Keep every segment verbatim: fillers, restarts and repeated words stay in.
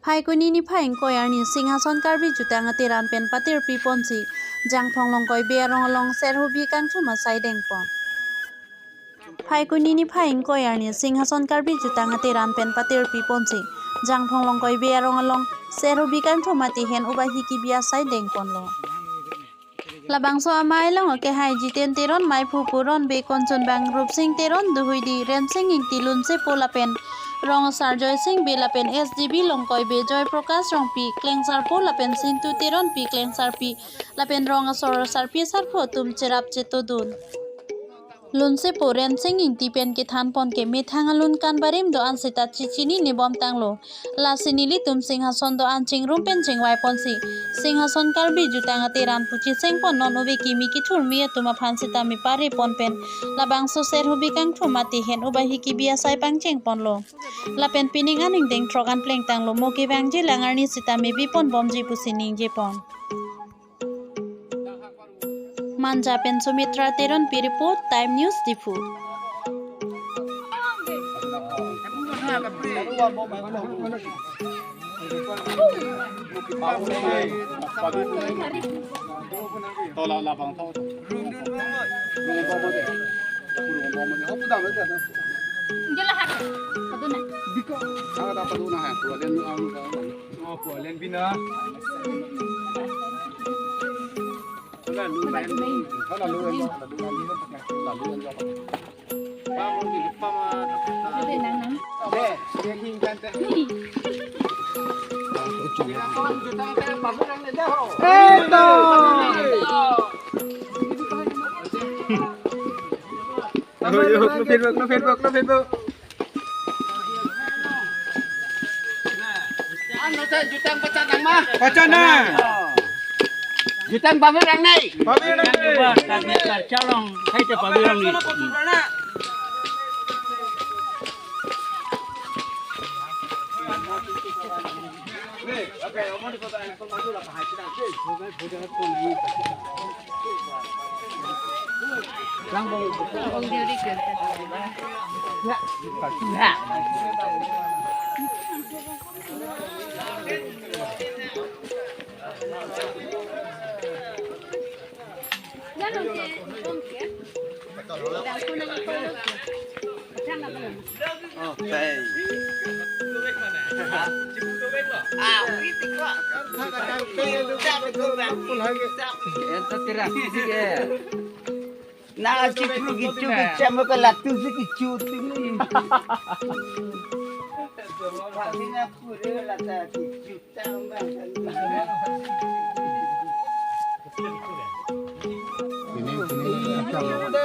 Phaikuni niphai ingkoi arni Singhason Karbi Jutang Ateran pen patirpi ponsi Jangphong Longkoi Bey arong along serhubi kangthum asai dengpon. Phaikuni niphai ingkoi arni Singhason Karbi Jutang Ateran pen patirpi ponsi Jangphong Longkoi Bey arong along serhubi kangthum atihen ubahi kibi asai dengponlo. Labangso amei along akehai Jiten Teron, Meiphu Puron Bey, Konchonbang Rupsing Teron, Duhuidi Rensing Ingti, Lunsepo lapen Rong Asar Joysing Bey lapen S D B Longkoi Bey Joy Prakash Rongpi, Klengsarpo lapen Sintu Teronpi, Klengsarpi lapen Rong Asor Sarpi Sarpo atum cherap chetodun. Lunsepo Rensing Ingti pen kethanpon ke methang alun kan barim do-an seta chechinine bomtanglo. Lasi nelitum Singhason do-an chingrum pen chingvai ponsi Singhason Karbi Jutang Ateran pu chesengpon non ove kimi kithurmi atum aphan sitame parepon pen labangso serhubi kangthum atihen ubahi kibi asai pangchengponlo. Lapen pining aning dengthrok an plengtanglo, mo kevangji lang arni sitame biponbomji pusi ningjepon. Manja pen Sumitra Teronpi report, Time News Diphu. No Facebook, no Facebook, no Facebook. Ano tayo, jutang pachanang ma? Pachanang. Jutang pamirang nai. Pamirang nai. Kami tercolong, saya itu pamirang ni. Na chipru kichu kicham pala tu si kichu tu ni. Pati na pure la ta kichu tang bang. Ini ini kacang.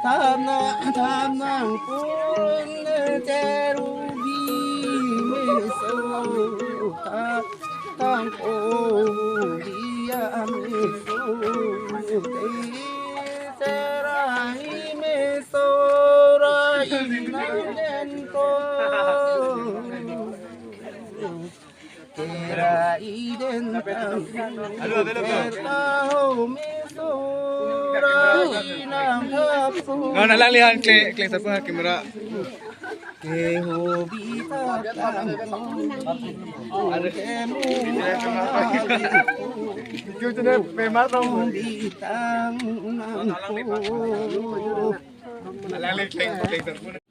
Thamnang pun cherubi meso, tang o dia meso, te serai meso rai nang den ko. No, na lang lihan kle kle sapu ha camera. Cucu ne pemar dong. Lang lihan kle kle sapu.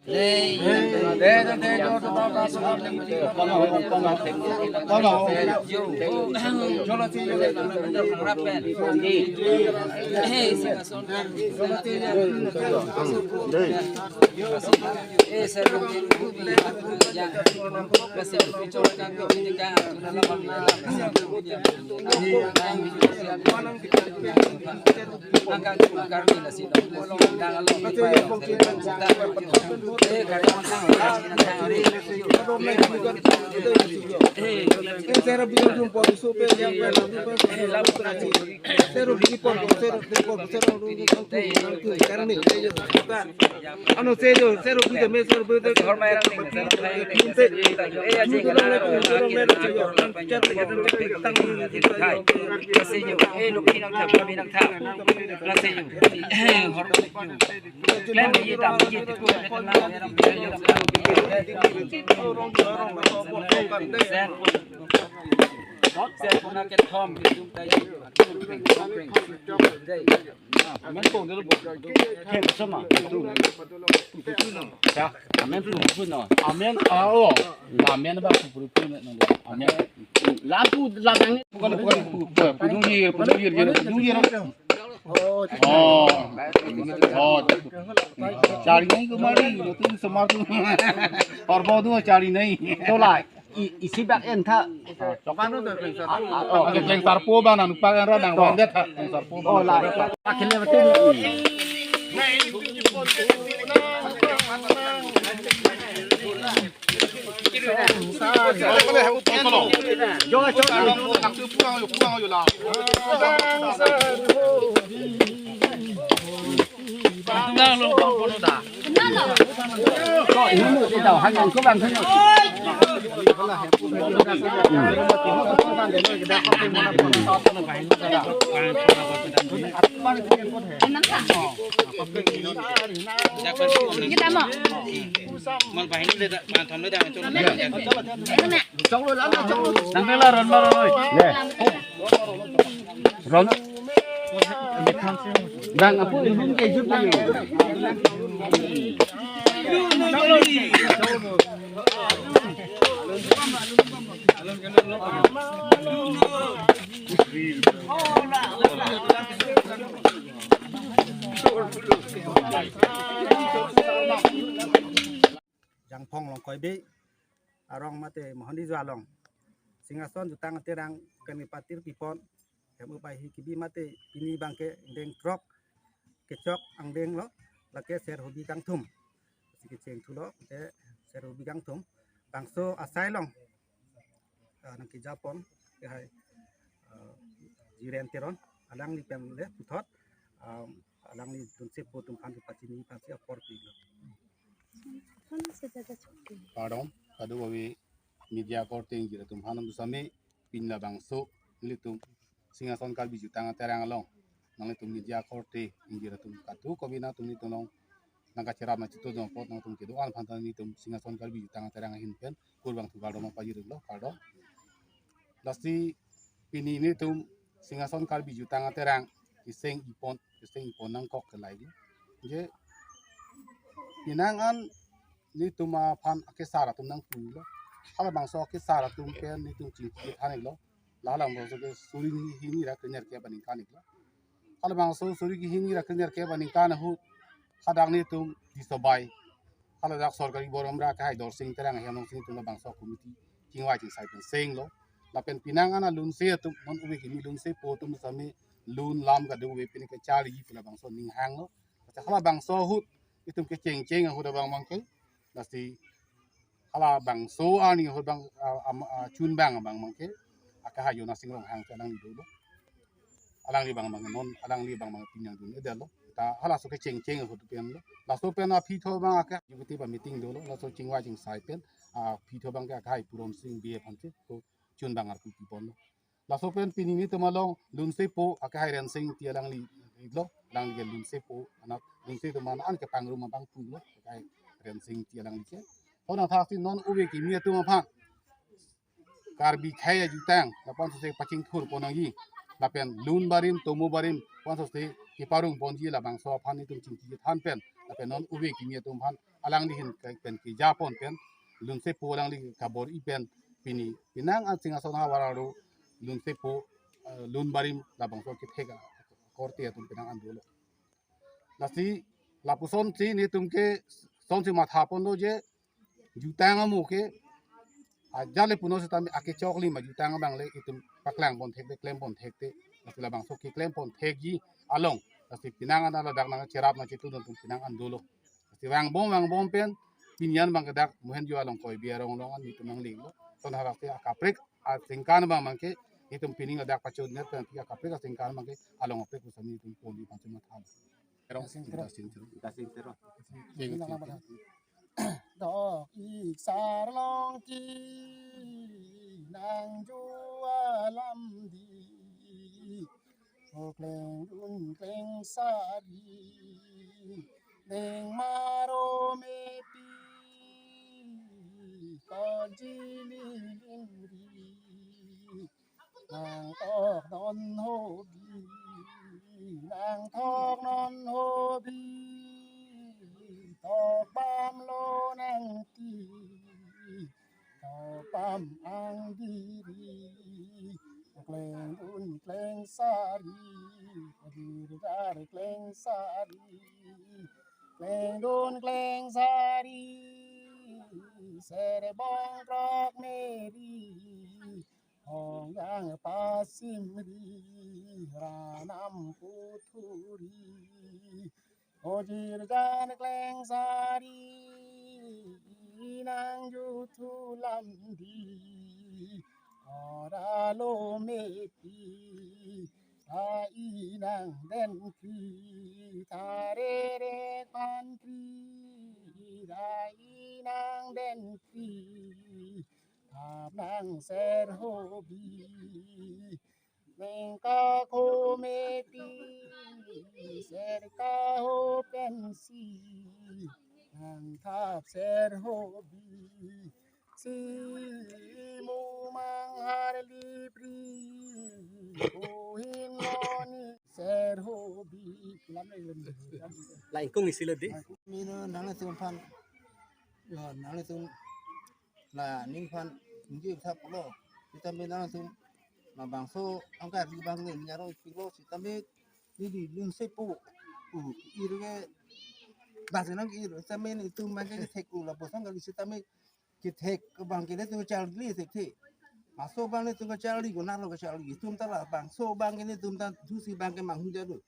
Ano se jo, se ro pide me, se ro pide. Amen. Amen. Amen. Ah, oh. Amen ba pupuri puri na. Amen. Lapu labang. Bukan, bukan, bukan. Pudung hir, pudung hir, pudung hir. Oh. Oh. Chari nai kumari, tu semar tu. Orbo tu chari nai. Tolai. I, isi bak en tha. Oke, kleng sarpo bang, nang pak en ra nang wan det tha, kleng sarpo bang. Oh, la. Akhirnya betul. Jo, jo. Ron. Bang apu ilum ke jup na. Jangphong Longkoibe arong mate Mohon Rijua along Singhason Jutang Aterang kani patir pipon hem upai hi kibi mate pini bangke deng trok kechok angdeng lo, lake ser hobi kangthum. Si kecheng thulo te ser hobi kangthum. Bangso asai along, ah, nang kijapon ke hai, ah, Jiren Teron, alangli pen le puthot, ah, alangli dunsepo atum aphan kepachini aphan si apor pilo. Pardon, kadokave media korte ingjir atum aphan nang dusame pini labangso nelitum Singhason Karbi Jutang Aterang along nanglitum media korte ingjir atum kadokave nangtum nelitum along nang kacherap nang chitu jong apot nangtum kedo-an aphan ta nelitum Singhason Karbi Jutang Aterang ahin pen kurvangthu kardom pajirlo, kardom. Lasi pini nelitum Singhason Karbi Jutang Aterang keseng ipon, keseng ipon nangkok kelai. Je pinang an nelitum aphan akesar atum nangpulo. Halabangso akesar atum pen nelitum chingki than iklo. Halabangso ke suri hini ra krenerkep aningkan iklo. Halabangso suri hini ra krenerkep aningkan ahut hadak nelitum Tisobai, haladak sorkari borom ra kehai Dorsing Terang ahem along si nelitum labangso committee chingvai chingsai pen senglo. Lapen pinang an alunse atum, non ove kimi lunsepo atum sami lun lam kadokave pini kechari pu labangso ning hanglo. Halabangso ahut itum kechengcheng ahut abang bangke, lasi halabangso arni ahut bang, ah, am, ah, chun bang abang bangke, akehai Jonas Sing Ronghang ke alangli dolo. Alangli abang bang non, alangli abang bang pini nangdun-edetlo. Ta halaso kechengcheng ahut pen lo. Laso pen aphi tho bang ake executive meeting dolo. Laso chingvai chingsai pen, ah, aphi tho bangke akehai Puron Sing Bey aphan si ko chun bang arpu piponlo. Laso pen pini nelitum along lunsepo akehai Rensing Ingti alangli lo, alangli ke lunsepo, anak lunse atum an kepangrum abang pulo, akehai Rensing Ingti alangli ke. Hona thaksi non ove kimi atum aphan Karbi akhei ajutang lapuson si pachingthur pon nangji, lapen lun barim tomo barim lapuson si kiparung ponji labangso aphan nelitum chingki than pen, lapen non ove kimi atum aphan alangli ahin ke pen kejapon pen lunsepo alangli kabor-i pen pini pinang an Singhason havar arlo lunsepo, eh, lun barim labangso kethek akorte atum pinang an dolo. Lasi lapuson si nelitum ke sonsi matha ponlo je jutang amo ke ajat le puno sitame akechok lima jutang abang le itum paklang pon thekte, klem pon thekte, lasi labangso keklem pon thekji along, lasi pinang an ladak nangcherap nangchetu atum pinang an dolo. Te vangbom vangbom pen pini an abang ke dak Mohenjo along koi biar along along an netum nanglinglo. Ton harak te akaprek aningkan abang abang ke netum pining ladak pachun net pen akaprek aningkan abang ke along aprek pusami netum pon di pachun mat ham. Erong Kasing Tero. Kasing Tero. Kasing Tero. Dok ik sarlong ki nangjo alam di. O klengdun klengsari, neng maro mepi, kojili lingri. Nangtok non hobi, nangtok non hobi, tok bam lo nangti. Topam angdiri, klengdun klengsari, kajirjar klengsari, klengdun klengsari, serbong krok meri, hongyang pasimri, ranam puthuri. Ojirjan klengsari nang juthu lamdi, ora lo mepi, ta inang den kri, ta rere pan kri, ta inang den kri, ta nang ser hobi. Neng kakho mepi, ser kaho pensi, nang thap ser hobi. Si mu manghar lipri, uhin loni ser hobi. Lain kung isi lo di. Mino nang tum phan. Yo, nang tum la ning phan nji thap lo. Kita mino nang tum labangso angka di bang ni nyaro pilo sitame neli lun sepo. U ir ke bas nang ir sitame netum bang ke thek u lapuson kali sitame kethek ke bang ke netum charli thekthe. Maso bang netum charli ko nalo charli. Tum ta labangso bang ke netum ta thusi bang ke manghu jadu.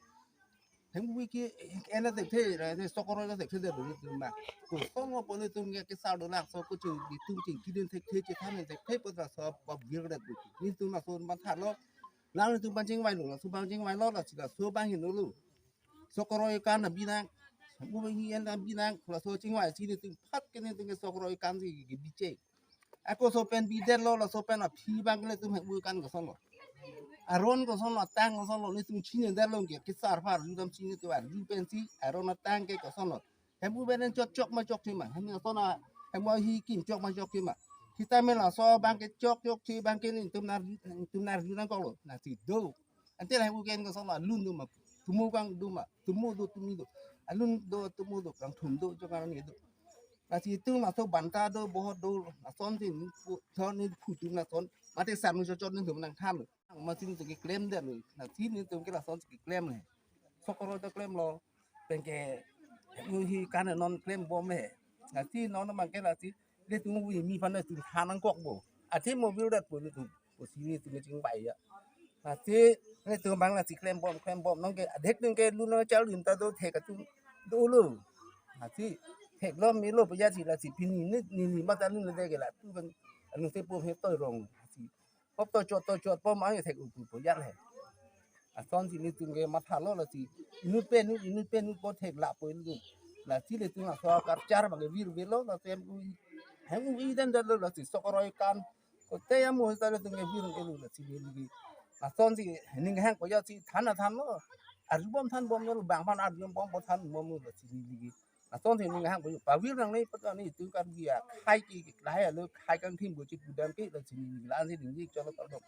Hem wi ke ena thekthe ra ne sokoro la thekthe de netum ma. Ko song po netum ke ke sal do lak so ko chu netum ching kidin thekthe che than thekthe po ta so pa vir de. Netum ma so ma tha lo. Lang netum pan chingvai lo, laso bang chingvai lo, lasi laso bang hin lo. Sokoro ikan na binang, bu bang hin na binang, laso chingvai si netum phat ke netum ke sokoro ikan si ke biche. Ako so pen bidet lo, laso pen aphi bang ke netum hek bu ikan koson lo. Aron koson lo, atang koson lo, netum chine det lo ke, kisar par, netum chine tu ar, ju pen si, aron atang ke koson lo. Hem u benen chok chok ma chok thima. Hem asona hem u hi kim chok ma chok thima. Kita me laso bang ke chok chok thi bang ke netum nar netum nar nang kok lo. Na si do. Ante hem u ken koson lo alun do ma. Tumu kang do ma. Tumu do tumi do. Alun do tumu do kangthum do chok kangni do. Na si tu laso banta do bohot do. Lason si ni pu thon ni phu tum lason. Mate san nu chok chok ni tum nang tham lo. Ma si netum ke klem det lo. Na si netum ke lason si ke klem le. Sokoro ta klem lo. Pen ke nu hi kan non klem bom le. Na si non bang ke la si netum wi mi phan netum than nang kok bo. Athe mo bil dat po netum. Ko si netum chingvai ya. Na si netum bang la si klem bom klem bom non ke adhek ning ke lu na chal lim ta do thek atum do lo. Na si thek lo mi lo pa ya si la si pini ni ni ni ma ta ni le de ke la tu bang anu se po he toi rong. Na si Pop to chot to chot pom ang thek upu po yar he. Ason si netum ke matha lo la si. Inut pen inut, inut pen inut po thek la po inut. La si netum aso kar char bang vir vir lo la si hem u i. Hem u i den den lo la si sokoro ikan. Ko te ya mu ta netum ke vir ke lo la si vir vir. Ason si ning hang ko ya si than na than lo. Arju bom than bom lo bang pan arju bom po than bom lo la si vir vir. Lason si ning hang ko pavir nang nei pata ni tu kan dia khai ki lahai lo khai kangthim ko chi pudam ke la si ni la si ni cholo ta dok.